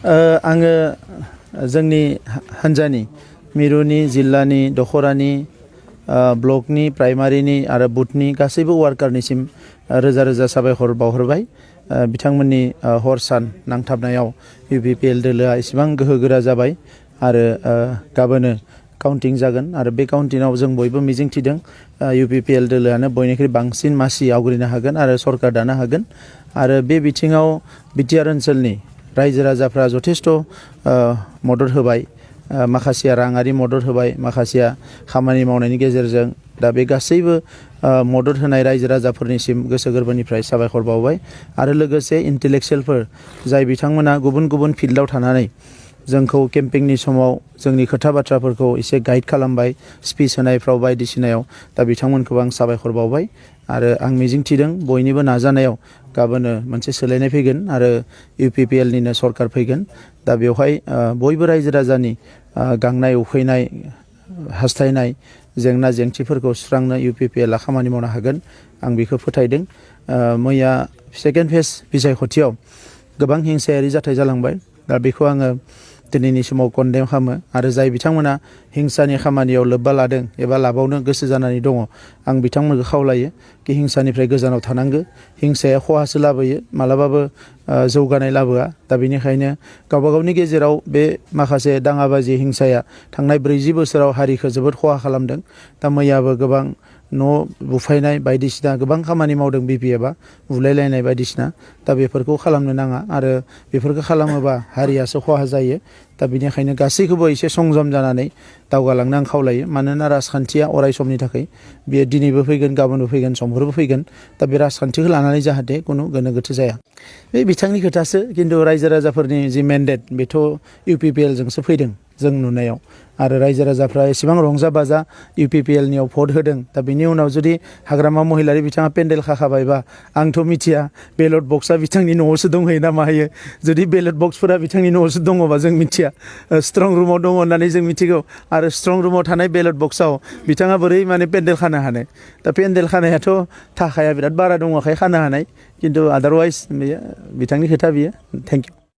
आङो जोंनि हान्जानि मिरुनि जिल्लानि दखरानि ब्लकनि प्राइमारिनि आरो बुथनि गासैबो वार्कारनिसिम रोजा रोजा साबायखर बावहरबाय बिथांमोननि हर सान नांथाबनायाव UPPL दोलोआ एसेबां गोहोगोरा जाबाय आरो गाबोनो काउन्टिं जागोन आरो बे काउन्टिंआव जों बयबो मिजिंथिदों UPPL दोलोआनो बयनिख्रुइ बांसिन मासि आवग्रिनो हागोन आरो सरकार दानो हागोन आरो बे बिथिङाव बिटिआर ओनसोलनि रायजो राजाफ्रा जथेस्थ मदद होबाय माखासेया राङारि मदद होबाय माखासेया खामानि मावनायनि गेजेरजों दा बे गासैबो मदद होनाय रायजो राजाफोरनिसिम गोसो गोरबोनिफ्राय साबायखर बावबाय आरो लोगोसे इन्टेलेक्सुयेलफोर जाय बिथांमोना गुबुन गुबुन फिल्डआव थानानै जोंखौ केम्पिंनि समाव जोंनि खोथा बाथ्राफोरखौ एसे गाइड खालामबाय स्पिच होनायफ्राव बायदिसिनायाव दा बिथांमोनखौ आं साबायखर बावबाय आरो आं मिजिंथिदों बयनिबो नाजानायाव गाबोनो मोनसे सोलायनाय फैगोन आरो UPPLनिनो सरकार फैगोन दा बेवहाय बयबो रायजो राजानि गांनाय उखैनाय हास्थायनाय जेंना जेंसिफोरखौ सुस्रांनो UPPLआ खामानि मावनो हागोन आं बेखौ फोथायदों मैया सेकेन्ड फेज बिसायख'थियाव गोबां हिंसायारि जाथाय जालांबाय दा बेखौ आङो दिनैनि समाव कन्डेम खालामो आरो जाय बिथांमोना हिंसानि खामानियाव लोब्बा लादों एबा लाबावनो गोसो जानानै दङ आं बिथांमोनखौ खावलायो कि हिंसानिफ्राय गोजानाव थानांगो हिंसाया खहासो लाबोयो मालाबाबो जौगानाय लाबोआ दा बेनिखायनो गावबा गावनि गेजेराव बे माखासे दाङाबाजि हिंसाया थांनाय 40 बोसोराव हारिखौ जोबोद खहा खालामदों दा मैयाबो गोबां न' बुफायनाय बायदिसिना गोबां खामानि मावदों BPFआ बुलायलायनाय बायदिसिना दा बेफोरखौ खालामनो नाङा आरो बेफोरखौ खालामोबा हारियासो खहा जायो दा बेनिखायनो गासैखौबो एसे संजम जानानै दावगालांनो आं खावलायो मानोना राजखान्थिया अराय समनि थाखाय बेयो दिनैबो फैगोन गाबोनबो फैगोन समफोरबो फैगोन दा बे राजखान्थिखौ लानानै जाहाथे खुनु गोनो गोथो जाया बे बिथांनि खोथासो खिन्थु रायजो राजाफोरनि जि मेन्डेट बेथ' UPPLजोंसो फैदों जों नुनायाव आरो रायजो राजाफ्रा एसेबां रंजा बाजा UPPLनियाव भट होदों दा बेनि उनाव जुदि हाग्रामा महिलारि बिथाङा पेन्डेल खाखाबायबा आंथ' मिथिया बेलट बक्सआ बिथांनि न'आवसो दंहैयो ना माहैयो जुदि बेलट बक्सफोरा बिथांनि न'आवसो दङबा जों मिथिया स्ट्रं रुमाव दङ होननानै जों मिथिगौ आरो स्ट्रं रुमाव थानाय बेलट बक्सआव बिथाङा बोरै माने पेन्डेल खानो हानो दा पेन्डेल खानायाथ' थाखाया बिराद बारा दङखाय खानो हानाय खिन्थु आदारवाइज बिथांनि खोथा बियो थेंक इउ